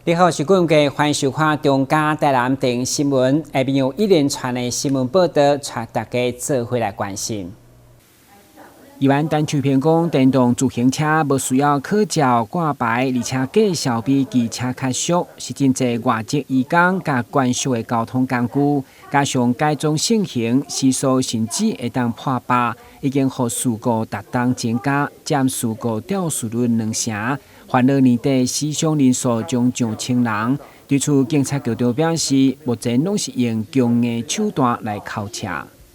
你好，我是郭文，歡迎收看中嘉台南電新聞，下面有一連串的新聞報道，帶大家做伙來關心。議員陳秋平講，電動自行車無需要考照掛牌，而且價數比機車較俗，是真濟外籍移工佮慣屬的交通工具。加上改裝盛行，時速甚至會當破百，已經予事故逐冬增加，佔事故肇事率兩成。煩惱年底死傷人數將上千人。對此，警察局長表示，目前攏是用強硬手段來扣車。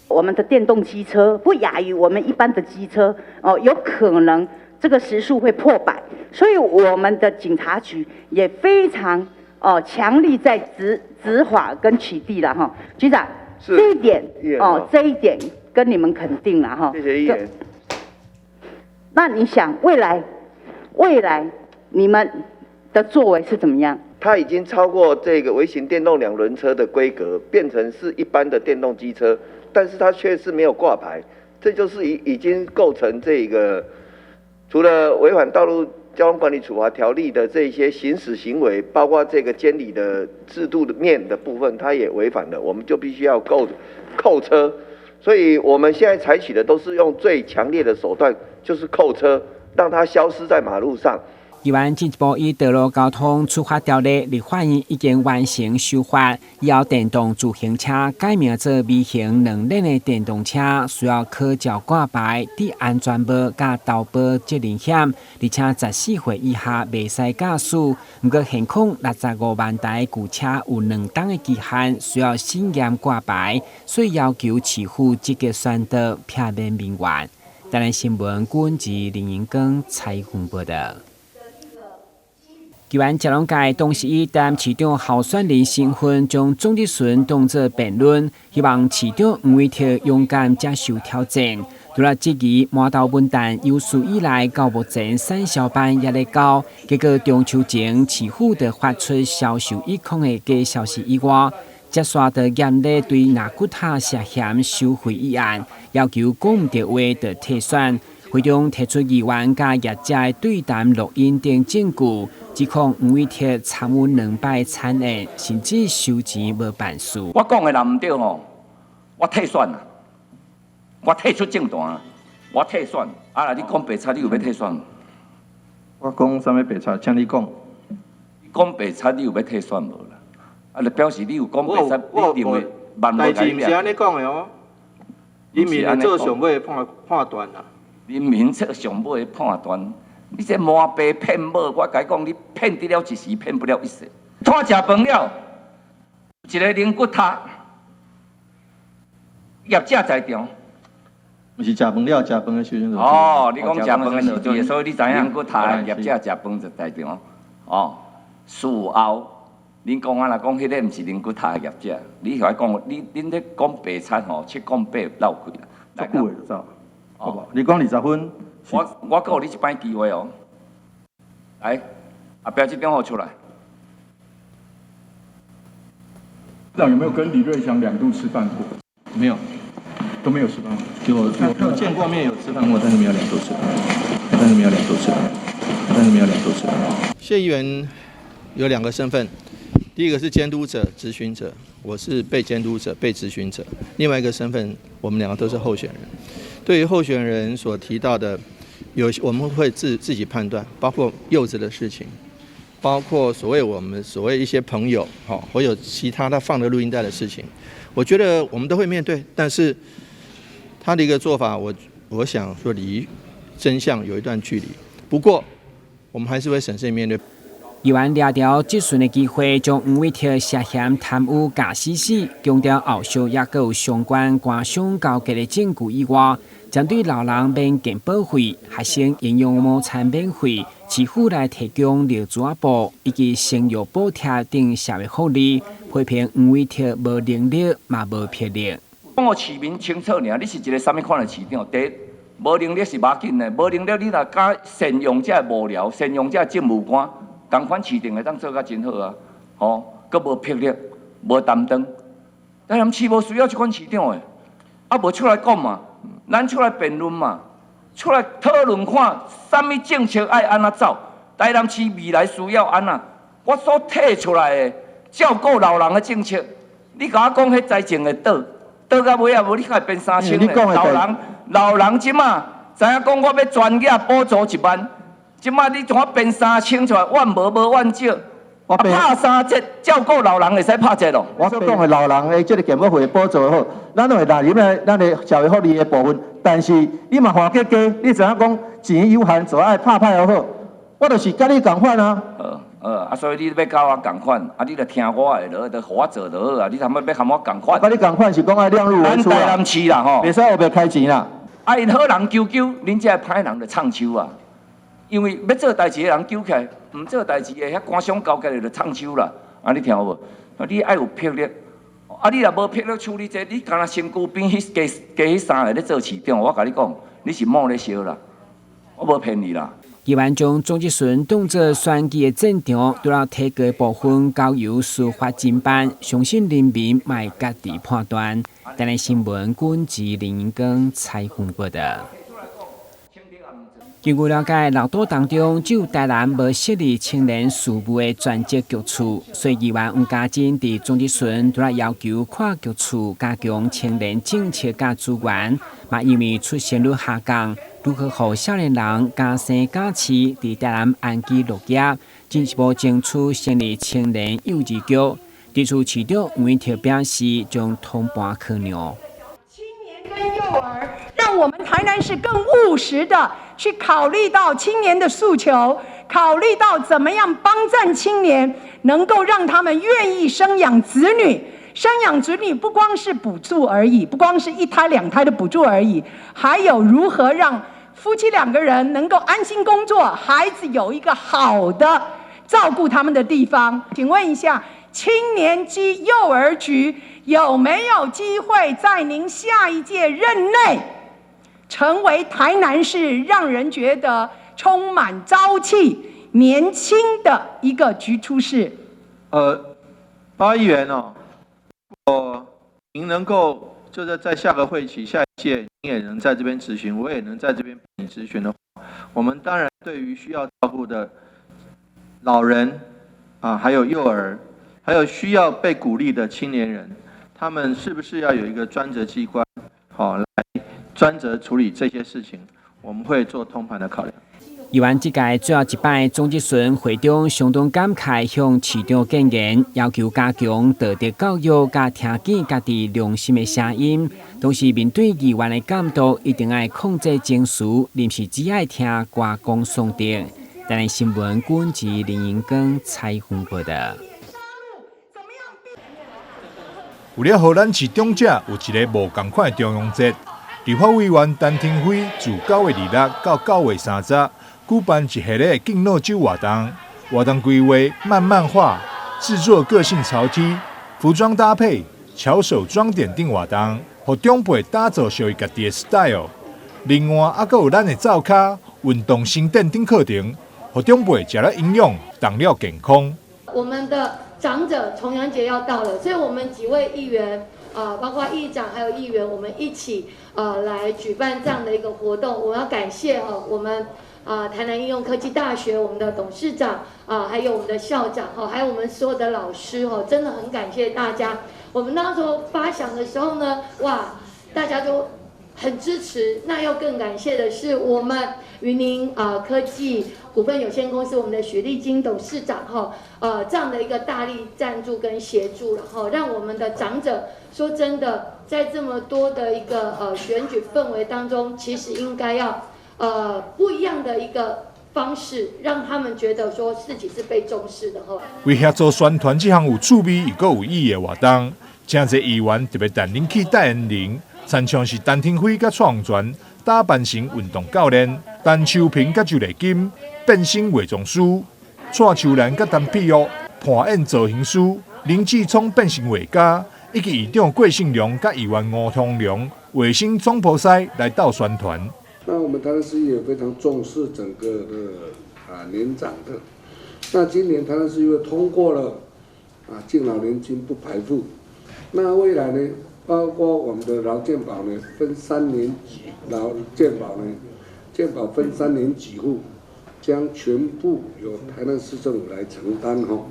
我們的電動機車不亞於我們一般的機車哦，有可能這個時速會破百，所以我們的警察局也非常哦強力在執法跟取締了哈，局長，這一點哦，這一點跟你們肯定了哈。謝謝議員。那你想未來你們的作為是怎麼樣？它已經超過這個微型電動兩輪車的規格，變成是一般的電動機車。但是它卻是沒有掛牌，這就是已經構成這個除了違反道路交通管理處罰條例的這些行駛行為，包括這個監理的制度的面的部分，它也違反了，我們就必須要扣車。所以我們現在採取的都是用最強烈的手段，就是扣車，讓它消失在馬路上。議員進一步以道路交通處罰條例立法院已經完成修法，以後電動自行車改名做微型兩輪的電動車，需要考照掛牌、戴安全帽、佮投保責任險，而且14歲以下袂使駕駛。毋過現況65萬台舊車有2冬的期限，需要審驗掛牌，所以要求市府積極宣導，避免民怨。台南新聞郭文吉、林英光採訪報道。議員食攏界董事以台南市長候選人身份，將總質詢當作辯論，希望市長黃偉哲勇敢接受挑戰。除了質疑饃頭文旦有史以來到目前產銷班猶咧高，結果中秋前市府就發出銷售一空的假消息以外，接續就嚴厲對納骨塔涉嫌收賄一案，要求講毋著話就退選。會中提出議員佮業者的對談錄音等證據，指控黃偉哲參與兩擺餐宴，甚至收錢無辦事。我講的若毋對吼，我退選啦，我退出政壇，我退選。啊，若你講白賊，你有欲退選？我講啥物白賊？請你講。講白賊，你有欲退選無啦？啊，就表示你有講白賊，你認為萬代誌毋是按呢講的哦，人民會做上尾的判斷啦。人民做上尾的判斷，你這瞞爸騙母，我共你講，你騙得了一時，騙不了一世。拖食飯了，一个龍骨塔，業者在場。毋是食飯了，食飯的時陣。哦，你講食飯的時陣，所以你知影龍骨塔的業者食飯就在場。哦，事後，恁講啊，若講彼个毋是龍骨塔的業者，你遐講，你恁咧講白賊吼，七講八漏氣啦。足久的就走。好無？你講20分。我閣予你一擺機會哦。來，後壁這張予出來。市長有沒有跟李瑞祥兩度吃飯過？沒有，都沒有吃飯。有見過面，有吃飯過，但是沒有兩度吃飯。但是沒有兩度吃飯。但是沒有兩度吃飯。謝議員有兩個身份，第一個是監督者、質詢者，我是被監督者、被質詢者。另外一個身份，我們兩個都是候選人。對於候選人所提到的，有我們會自己判斷，包括柚子的事情，包括所謂我們所謂一些朋友，哈，或有其他他放的錄音帶的事情，我覺得我們都會面對。但是他的一個做法，我想說離真相有一段距離。不過我們還是會審慎面對。議員掠著質詢的機會，將黃偉哲涉嫌貪污咬死死，強調後續猶閣有相關官商勾結的證據以外，針對老人免健保費、學生營養午餐免費、市府來提供尿苴仔布以及生育補貼等社會福利，批評黃偉哲無能力嘛無魄力。講予市民清楚爾，你是一个啥物款的市長？第一，無能力是無要緊的，無能力你若敢善用這幕僚，善用這政務官，仝款市長會當做甲真好啊！吼，閣無魄力，無擔當。台南市無需要這款市長的，啊無出來講嘛，咱出來辯論嘛，出來討論看啥物政策愛按怎走，台南市未來需要按怎。我所提出來的照顧老人的政策，你共我講彼財政會倒，倒到尾仔無，你較會變3000咧？老人老人這馬知影講我欲專業補助1萬，這馬你怎啊變三千出來？怨無無怨少。我拍三折照顧老人會使拍折囉。我所講的老人的這个健保費補助好，咱攏會納入咧咱的社會福利的部分。但是你嘛看較低，你知影講錢有限，就愛拍歹好。我就是佮你仝款啊。好，啊，所以你欲佮我仝款，啊，你就聽我的落，就予我做就好啊。你他媽欲和我仝款？佮你仝款是講愛量入為出啊。咱台南市啦吼，袂使烏白開錢啦。啊，𪜶好人揪揪，恁這个歹人就藏手啊。因為欲做代誌的人揪起來，毋做代誌的遐官商勾結的就藏手啦。啊，你聽有無？啊，你愛有魄力。啊，你若無魄力處理這個，你干焦身軀邊彼加加彼三个咧做市長，我共你講，你是耄咧燒啦，我無騙你啦。議員將總質詢當作選舉的戰場，除了提高部分交由司法偵辦，相信人民嘛會家己判斷。台南新聞軍志林光採訪報導。根據了解，六都當中只有台南無設立青年事務的專責局處，所以議員黃嘉貞佇總質詢除了要求跨局處加強青年政策佮資源，嘛因為出生率下降，如何予少年人敢生敢飼，佇台南安居樂業，進一步爭取成立青年幼兒局。對此市長吳英表示，將通盤考量。青年跟幼兒，讓我們台南市更務實的去考慮到青年的訴求，考慮到怎麼樣幫贊青年，能夠讓他們願意生養子女。生養子女不光是補助而已，不光是一胎兩胎的補助而已，還有如何讓夫妻兩個人能夠安心工作，孩子有一個好的照顧他們的地方。請問一下，青年及幼兒局有沒有機會在您下一屆任內，成為台南市讓人覺得充滿朝氣、年輕的一個局處室？巴議員哦，如果您能夠就是在下個會期、下一屆，您也能在這邊質詢，我也能在這邊幫你質詢的話，我們當然對於需要照顧的老人啊，還有幼兒，還有需要被鼓勵的青年人，他們是不是要有一個專責機關，好來專責處理這些事情？我們會做通盤的考量。議員這屆最後一擺總質詢會中相當感慨，向市長建言，要求加強道德教育，佮聽見家己良心的聲音。同時面對議員的監督，一定愛控制情緒，臨時只愛聽歌功頌德。台南新聞軍志林英光採訪報導。為了予咱市長者有一个無仝款的重陽節，立法委員陳亭妃自9月26到9月30，舉辦一系列的敬老酒活動。活動規劃慢慢畫、製作個性潮 T、服裝搭配、巧手裝點等活動，予長輩打造屬於家己的 style。另外，猶閣有咱的灶跤、運動伸展等課程，予長輩食了營養，動了健康。我們的長者重陽節要到了，所以我們幾位議員啊，包括議長還有議員，我們一起啊來舉辦這樣的一個活動。我要感謝哈我們啊台南應用科技大學我們的董事長啊，還有我們的校長哈，還有我們所有的老師哈，真的很感謝大家。我們那時候發想的時候呢，哇，大家都很支持。那要更感謝的是我們雲林啊科技股份有限公司我們的許麗金董事長哈，這樣的一個大力贊助跟協助，然後讓我們的長者說真的，在這麼多的一個選舉氛圍當中，其實應該要不一樣的一個方式，讓他們覺得說自己是被重視的哈。為協助宣傳這項有趣味又閣有意義的活動，誠濟議員特別帶恁去代言人，親像是陳亭妃佮蔡洪泉打扮成運動教練，陳秋平佮周麗金變身化妝師，蔡秋蘭佮陳碧玉扮演造型師，林志聰變成畫家，以及議長郭信良佮議員吳通龍化身總鋪師來鬥宣傳。那我們台南市也非常重視整個的年長的。那今年台南市因為通過了敬老年金不排富，那未來呢，包括我們的勞健保呢，分3年給勞健保呢，健保分3年給付，將全部由台南市政府來承擔吼。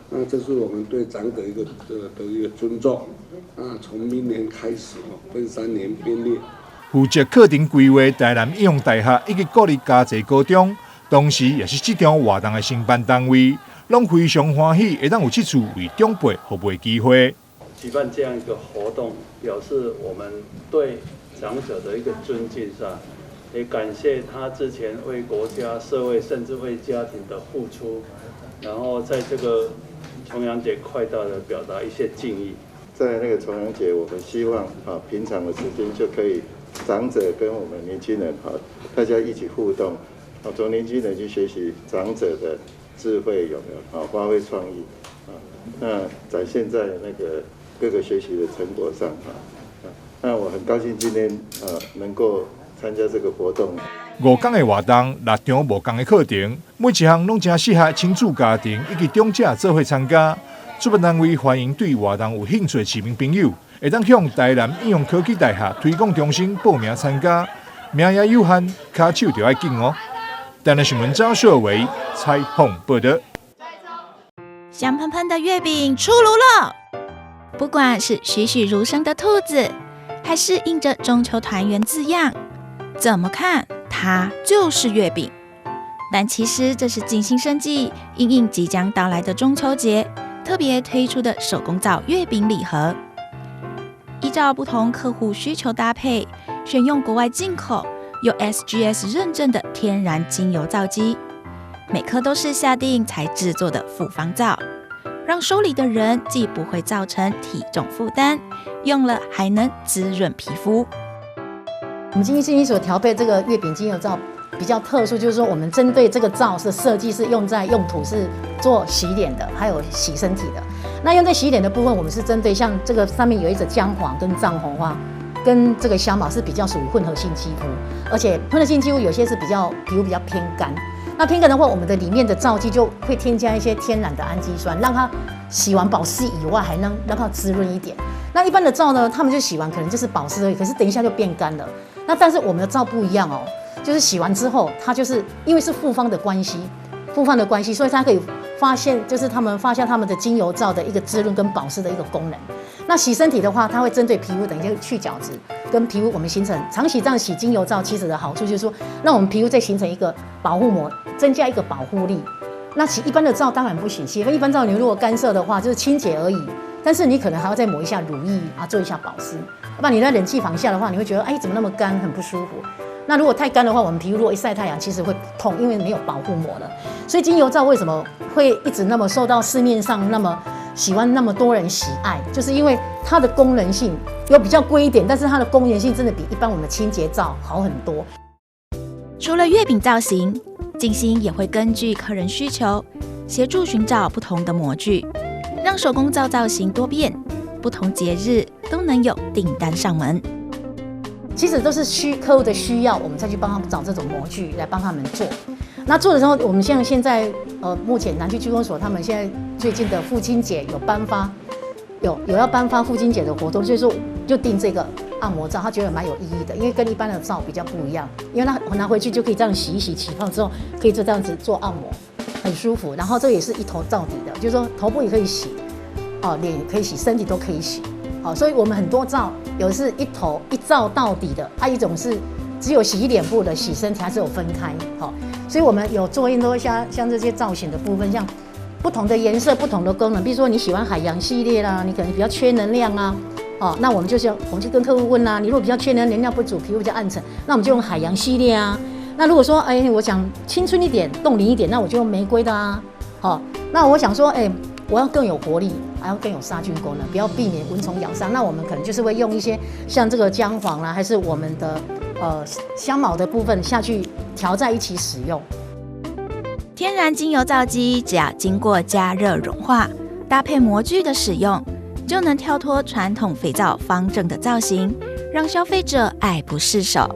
那這是我們對長者一個的一個尊重。那從明年開始吼，分3年編列。負責課程規劃台南應用大學以及國立嘉濟高中，同時也是這場活動的承辦單位，攏非常歡喜會當有這次為長輩服務的機會。舉辦這樣一個活動，表示我們對長者的一個尊敬，是吧？也感謝他之前為國家、社會甚至為家庭的付出，然後在這個重陽節快到了，表達一些敬意。在那個重陽節，我們希望啊，平常的時間就可以長者跟我們年輕人哈，大家一起互動，啊，從年輕人去學習長者的智慧，有沒有啊？發揮創意啊，那展現在那個各個學習的成果上啊。那我很高興今天啊能夠參加這個活動。5天的活動，六場無仝的課程，每一項攏誠適合親子家庭以及長者做伙參加。主辦單位歡迎對活動有興趣的市民朋友，會當向台南應用科技大學推廣中心報名參加，名額有限，跤手著愛緊哦。台南新聞張秀維採訪報道。香噴噴的月餅出爐了，不管是栩栩如生的兔子，還是印着中秋團圓字樣，怎麼看它就是月餅。但其實這是靜心生技因應即將到來的中秋節，特別推出的手工皂月餅禮盒，依照不同客戶需求搭配，選用國外進口有 SGS 認證的天然精油皂基，每顆都是下定才製作的複方皂，讓收禮的人既不會造成體重負擔，用了還能滋潤皮膚。我們靜心所調配這個月餅精油皂比較特殊，就是說我們針對這個皂是設計是用在用途是做洗臉的，還有洗身體的。那用在洗臉的部分，我們是針對像這個上面有一隻薑黃跟藏紅花，跟這個香茅是比較屬於混合性肌膚，而且混合性肌膚有些是比較皮膚比較偏乾。那偏乾的話，我們的裡面的皂基就會添加一些天然的氨基酸，讓它洗完保濕以外，還能讓它滋潤一點。那一般的皂呢，他們就洗完可能就是保濕而已，可是等一下就變乾了。那但是我們的皂不一樣哦。就是洗完之後，它就是因為是複方的關係，複方的關係，所以它可以發現，就是他們發現他們的精油皂的一個滋潤跟保濕的一個功能。那洗身體的話，它會針對皮膚等一下去角質，跟皮膚我們形成長期這樣洗精油皂，其實的好處就是說，讓我們皮膚再形成一個保護膜，增加一個保護力。那洗一般的皂當然不行，洗一般皂你如果乾澀的話，就是清潔而已，但是你可能還要再抹一下乳液啊，做一下保濕。不然你在冷氣房下的話，你會覺得哎，怎麼那麼乾，很不舒服。那如果太乾的話，我們皮膚如果一曬太陽，其實會痛，因為沒有保護膜了。所以精油皂為什麼會一直那麼受到市面上那麼喜歡那麼多人喜愛，就是因為它的功能性有比較貴一點，但是它的功能性真的比一般我們的清潔皂好很多。除了月餅造型，靜心也會根據客人需求，協助尋找不同的模具，讓手工皂造型多變，不同節日都能有訂單上門。其實都是客戶的需要，我們再去幫他們找這種模具來幫他們做。那做的時候，我們像現在目前南區區公所他們現在最近的父親節有頒發，有要頒發父親節的活動，就是說就訂這個按摩皂，他覺得蠻有意義的，因為跟一般的皂比較不一樣，因為他拿回去就可以這樣洗一洗起泡之後，可以就這樣子做按摩，很舒服。然後這也是一頭到底的，就是說頭部也可以洗，哦，臉也可以洗，身體都可以洗。好，所以我們很多皂有是一頭一皂到底的，啊，一種是只有洗臉部的，洗身體還是有分開。好，所以我們有做很多像這些造型的部分，像不同的顏色、不同的功能。比如說你喜歡海洋系列啦，你可能比較缺能量啊，哦，那我們就是我們就跟客戶問啦，你如果比較缺能量不足，皮膚比較暗沉，那我們就用海洋系列啊。那如果說哎，我想青春一點、凍齡一點，那我就用玫瑰的啊。好，那我想說哎，我要更有活力，還要更有殺菌功能，不要避免蚊蟲咬傷。那我們可能就是會用一些像這個薑黃啦，還是我們的香茅的部分下去調在一起使用。天然精油皂基只要經過加熱融化，搭配模具的使用，就能跳脫傳統肥皂方正的造型，讓消費者愛不釋手。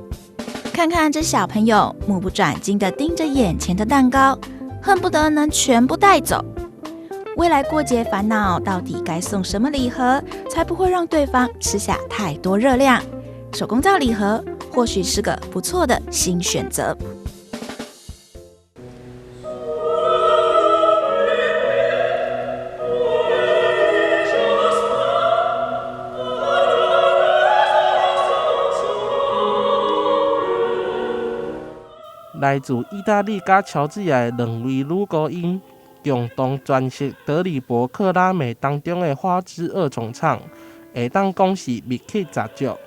看看這小朋友目不轉睛地盯着眼前的蛋糕，恨不得能全部帶走。未來過節煩惱，到底該送什麼禮盒，才不會讓對方吃下太多熱量？手工皂禮盒或許是個不錯的新選擇。來自義大利佮喬治亞的兩位女高音，共同詮釋德里伯克拉美當中的花之二重唱，會當講是默契十足。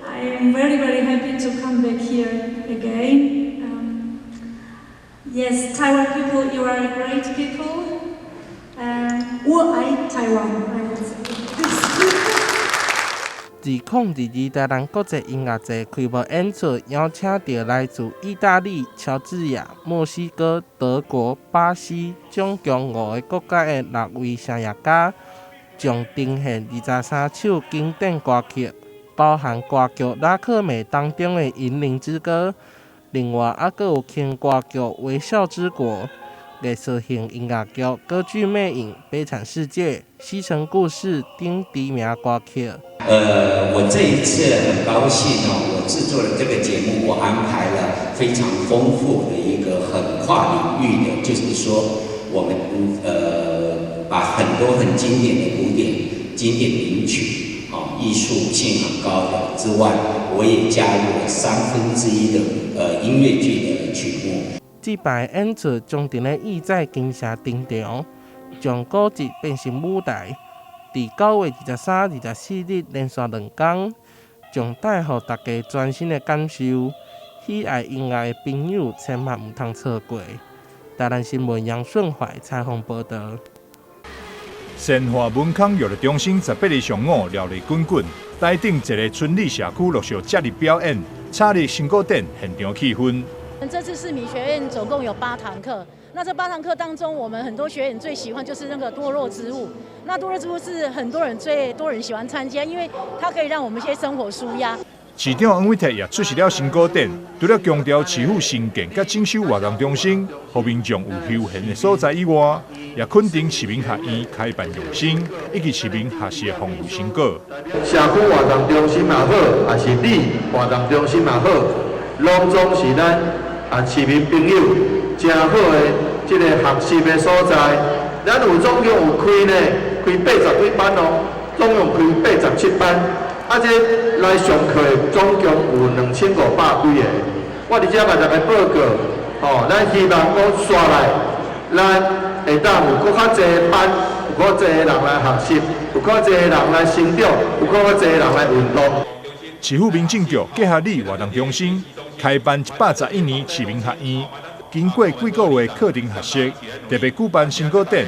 I am very, very happy to come back here again. Yes, Taiwan people, you are great people. 我愛台灣，I would say. 2022台南國際音樂節開幕演出，邀請著來自義大利、喬治亞、墨西哥、德國、巴西，總共五个國家的六位聲樂家，將呈獻23首經典歌曲，包含歌劇《拉克美》當中的《銀鈴之歌》，另外猶閣有輕歌劇《微笑之國》、藝術性音樂劇《歌劇魅影》、《悲慘世界》、《西城故事》等知名歌曲。我這一次很高興哦，我製作的這個節目，我安排了非常豐富的一個很跨領域的，就是說，我們把很多很經典的古典經典名曲，哦，藝術性很高的之外，我也加入了1/3的音樂劇的曲目。這擺演出將佇咧義載金城登場，將古蹟變成舞台。佇9月23、24日連續兩工，將帶予大家全新的感受。喜愛音樂的朋友千萬毋通錯過。台南新聞楊順懷採訪報導。善化文康娛樂中心18日上午熱鬧滾滾，台頂一个村里社區陸續接力表演，炒熱成果展現場氣氛。這次市民學院總共有8堂課，那這8堂課當中，我們很多學員最喜歡就是那個多肉植物。那多肉植物是很多人最多人喜歡參加，因為它可以讓我們一些生活舒壓。市長黃偉哲也出席了成果展，除了強調市府新建佮整修活動中心，予民眾有休閒的所在以外，也肯定市民學院開辦用心以及市民學習的豐富成果。社區活動中心也好，也是你活動中心也好，攏總是咱市民朋友誠好的這個學習的所在。咱有總共有開呢，開80幾班哦，總共開87班。這來上課的總共有2500幾個。我佇遮共大家報告，吼，咱希望講紲來，咱會當有閣較濟班，有閣濟人來學習，有閣濟人來成長，有閣濟人來運動。市府民政局結合里活動中心開辦111年市民學院，經過幾個月課程學習，特別舉辦成果展，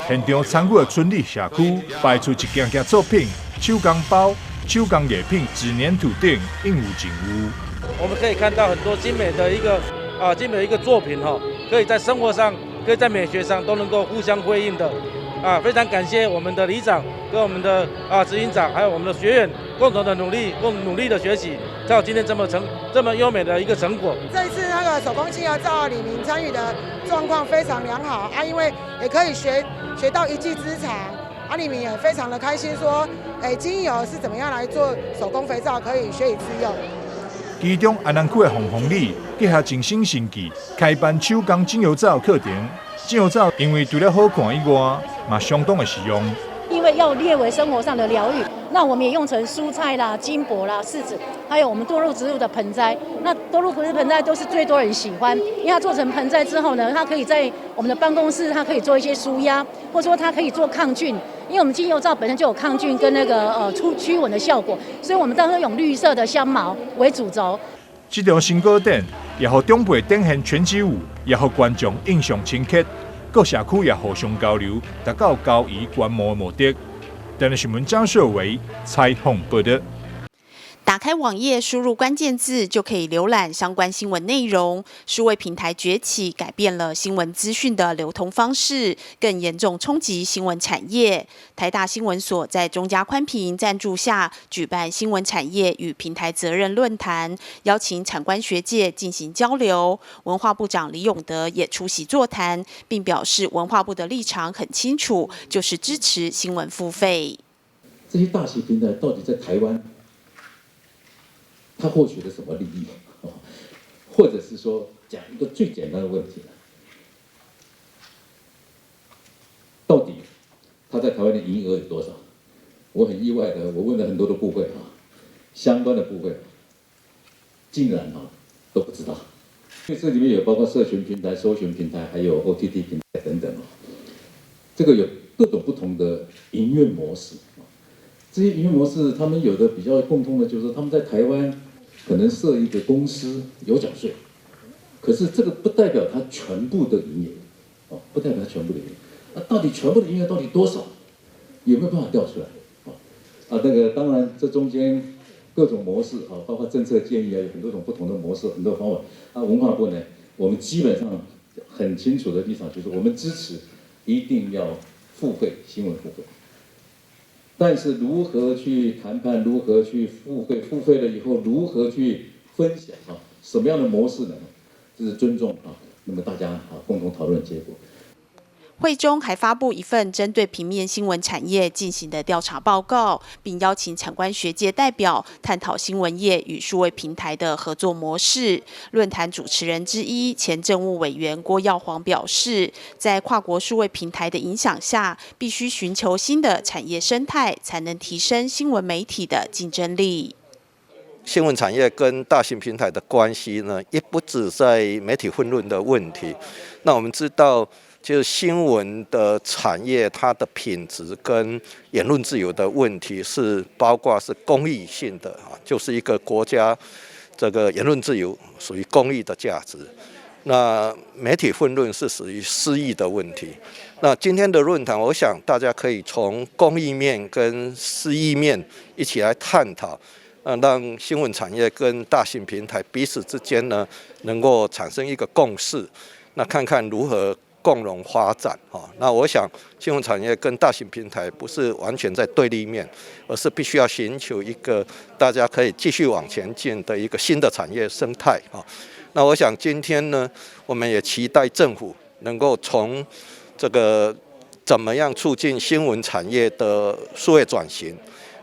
現場參與的村里社區擺出一件件作品、手工包、手工藝品、紙黏土等，應有盡有。我們可以看到很多精美的一個精美的一個作品哈，可以在生活上，可以在美學上都能夠互相輝映的非常感謝我們的里長跟我們的執行長，還有我們的學員共同的努力，共努力的學習，才有今天這麼優美的一個成果。這一次那個手工精油皂里民參與的狀況非常良好因為也可以學到一技之長。里民也非常的開心，說，精油是怎麼樣來做手工肥皂，可以學以致用。其中安南區的紅紅里結合靜心神技，開辦手工精油皂課程。精油皂因為除了好看以外，嘛相當的實用。因為要列為生活上的療癒，那我們也用成蔬菜啦、金箔啦、柿子，還有我們多肉植物的盆栽。那多肉植物盆栽都是最多人喜歡，因為它做成盆栽之後呢，它可以在我們的辦公室，它可以做一些舒壓，或者說它可以做抗菌。因為我們精油皂本身就有抗菌跟那個驅蚊的效果，所以我們當時用綠色的香茅為主軸。這場成果展也予長輩展現拳擊舞，也予觀眾印象深刻。各社區也互相交流，達到交誼觀摩的目的。台南新聞張秀維採訪報導。打開網頁，輸入關鍵字就可以瀏覽相關新聞內容。數位平台崛起，改變了新聞資訊的流通方式，更嚴重衝擊新聞產業。台大新聞所在中嘉寬頻贊助下，舉辦新聞產業與平台責任論壇，邀請產官學界進行交流。文化部長李永得也出席座談，並表示文化部的立場很清楚，就是支持新聞付費。這些大型平台到底在台灣？他獲取了什麼利益？或者是說，講一個最簡單的問題，營業額有多少？我很意外的，我問了很多的部會啊，相關的部會，竟然啊都不知道。因為這裡面有包括社群平台、搜尋平台，還有 OTT 平台等等哦。這個有各種不同的營運模式。這些營運模式，他們有的比較共通的，就是他們在台灣可能設一個公司有繳稅，可是這個不代表他全部的營業哦，不代表他全部的營業。那到底全部的營業到底多少？有沒有辦法調出來？啊，那個當然這中間各種模式啊，包括政策建議啊，有很多種不同的模式，很多方法。啊，文化部呢，我們基本上很清楚的立場就是，我們支持一定要付費新聞付費。但是如何去談判，如何去付費，付費了以後如何去分享啊？什麼樣的模式呢？這是尊重啊，那麼大家啊共同討論結果。會中還發布一份針對平面新聞產業進行的調查報告，並邀請產官學界代表探討新聞業與數位平台的合作模式。論壇主持人之一前政務委員郭耀煌表示，在跨國數位平台的影響下，必須尋求新的產業生態，才能提升新聞媒體的競爭力。新聞產業跟大型平台的關係呢，也不止在媒體分潤的問題。那我們知道，就是新聞的產業，它的品質跟言論自由的問題是包括是公益性的啊，就是一個國家這個言論自由屬於公益的價值。那媒體分潤是屬於私益的問題。那今天的論壇，我想大家可以從公益面跟私益面一起來探討，讓新聞產業跟大型平台彼此之間呢，能夠產生一個共識，那看看如何共榮發展啊。那我想，新聞產業跟大型平台不是完全在對立面，而是必須要尋求一個大家可以繼續往前進的一個新的產業生態啊。那我想今天呢，我們也期待政府能夠從這個怎麼樣促進新聞產業的數位轉型，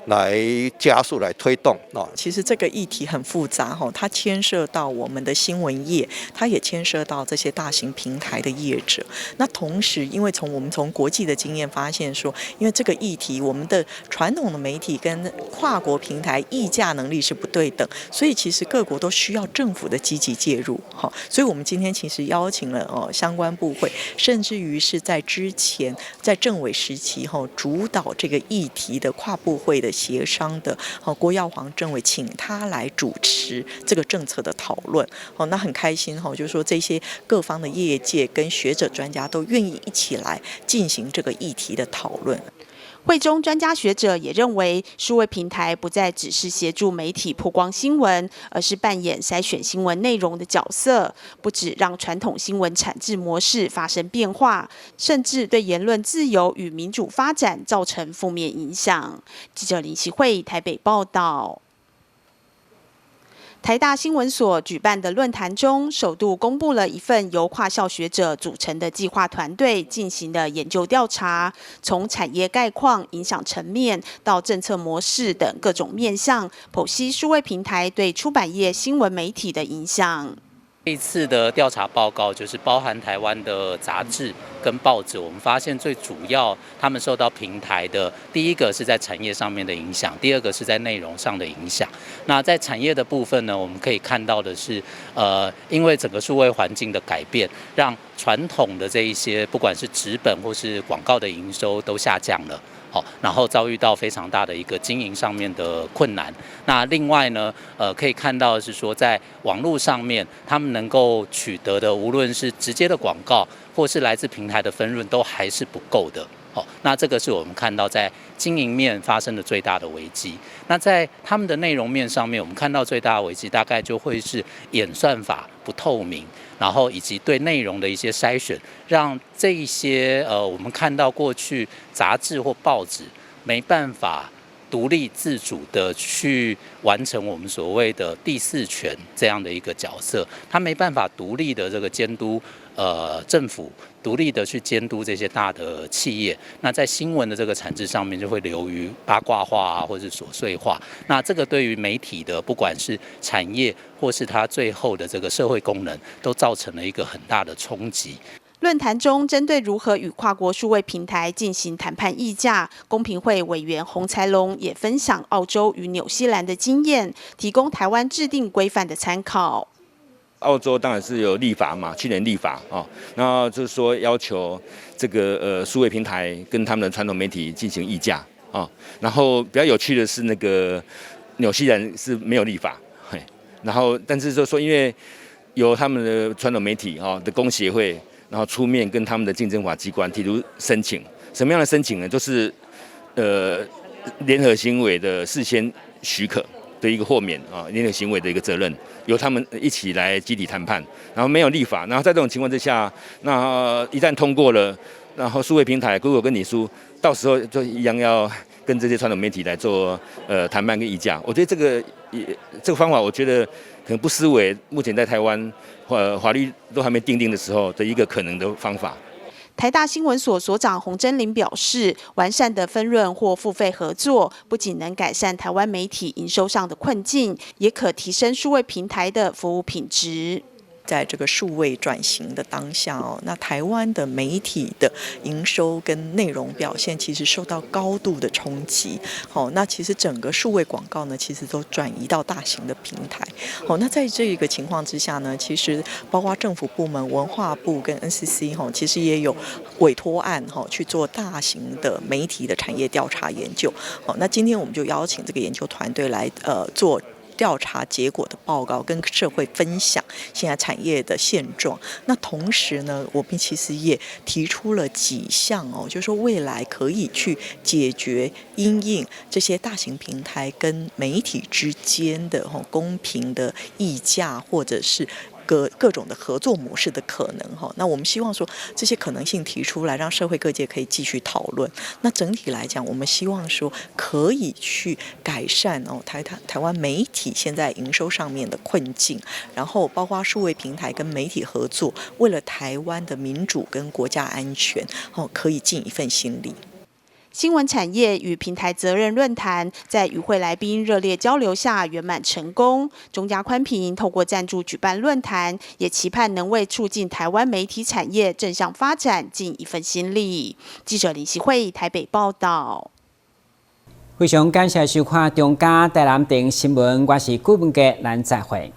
來加速來推動啊。其實這個議題很複雜哈，它牽涉到我們的新聞業，它也牽涉到這些大型平台的業者。那同時，因為從我們從國際的經驗發現說，因為這個議題，我們的傳統的媒體跟跨國平台議價能力是不對等，所以其實各國都需要政府的積極介入。哈，所以我們今天其實邀請了哦相關部會，甚至於是在之前在政委時期哈主導這個議題的跨部會的協商的，好郭耀煌政委，請他來主持這個政策的討論。好，那很開心哈，就是說這些各方的業界跟學者專家都願意一起來進行這個議題的討論。會中專家學者也認為，數位平台不再只是協助媒體曝光新聞，而是扮演篩選新聞內容的角色，不止讓傳統新聞產製模式發生變化，甚至對言論自由與民主發展造成負面影響。記者林啟慧台北報道。台大新聞所舉辦的論壇中，首度公布了一份由跨校學者組成的計劃團隊進行的研究調查，從產業概況、影響層面到政策模式等各種面向，剖析數位平台對出版業新聞媒體的影響。這一次的調查報告就是包含台灣的雜誌跟報紙，我們發現最主要他們受到平台的第一個是在產業上面的影響，第二個是在內容上的影響。那在產業的部分呢，我們可以看到的是，因為整個數位環境的改變，讓傳統的這一些不管是紙本或是廣告的營收都下降了。好，然後遭遇到非常大的一個經營上面的困難。那另外呢，可以看到的是說，在網絡上面，他們能夠取得的，無論是直接的廣告，或是來自平台的分潤，都還是不夠的。好，那這個是我們看到在經營面發生的最大的危機。那在他們的內容面上面，我們看到最大的危機，大概就會是演算法不透明，然後以及對內容的一些篩選，讓這一些我們看到過去雜誌或報紙沒辦法獨立自主的去完成我們所謂的第四權這樣的一個角色，他沒辦法獨立的這個監督政府，獨立的去監督這些大的企業。那在新聞的這個產製上面，就會流於八卦化啊，或者是瑣碎化。那這個對於媒體的不管是產業或是它最後的這個社會功能，都造成了一個很大的衝擊。論論壇中，針對如何與跨國數位平台進行談判議價，公平會委員洪才龍也分享澳洲與紐西蘭的經驗，提供台灣制定規範的參考。澳洲當然是有立法嘛，去年立法啊，然後就是說要求這個數位平台跟他們的傳統媒體進行議價啊。然後比較有趣的是，那個紐西蘭是沒有立法，嘿，然後但是就是說因為由他們的傳統媒體哈的工協會，然後出面跟他們的競爭法機關提出申請，什麼樣的申請呢？就是聯合行為的事先許可的一個豁免啊，聯合行為的一個責任，由他們一起來集體談判，然後沒有立法，然後在這種情況之下，那一旦通過了，然後數位平台 Google 跟臉書，到時候就一樣要跟這些傳統媒體來做談判跟議價。我覺得這個方法，我覺得可能不失為目前在台灣法律都還沒訂定的時候的一個可能的方法。台大新聞所所長洪真麟表示，完善的分潤或付費合作，不僅能改善台灣媒體營收上的困境，也可提升數位平台的服務品質。在這個數位轉型的當下哦，那台灣的媒體的營收跟內容表現其實受到高度的衝擊。好，那其實整個數位廣告呢，其實都轉移到大型的平台。好，那在這個情況之下呢，其實包括政府部門、文化部跟 NCC 哈，其實也有委託案哈去做大型的媒體的產業調查研究。好，那今天我們就邀請這個研究團隊來做調查結果的報告，跟社會分享現在產業的現狀。那同時呢，我們其實也提出了幾項哦，就是說未來可以去解決因應這些大型平台跟媒體之間的公平的議價，或者是各種的合作模式的可能哈。那我們希望說這些可能性提出來，讓社會各界可以繼續討論。那整體來講，我們希望說可以去改善哦台灣媒體現在營收上面的困境，然後包括數位平台跟媒體合作，為了台灣的民主跟國家安全哦，可以盡一份心力。新聞產業與平台責任論壇在與會來賓熱烈交流下圓滿成功。中嘉寬頻透過贊助舉辦論壇，也期盼能為促進台灣媒體產業正向發展盡一份心力。記者林習慧台北報道。非常感謝收看中嘉台南電新聞，我是顧文傑，咱再會。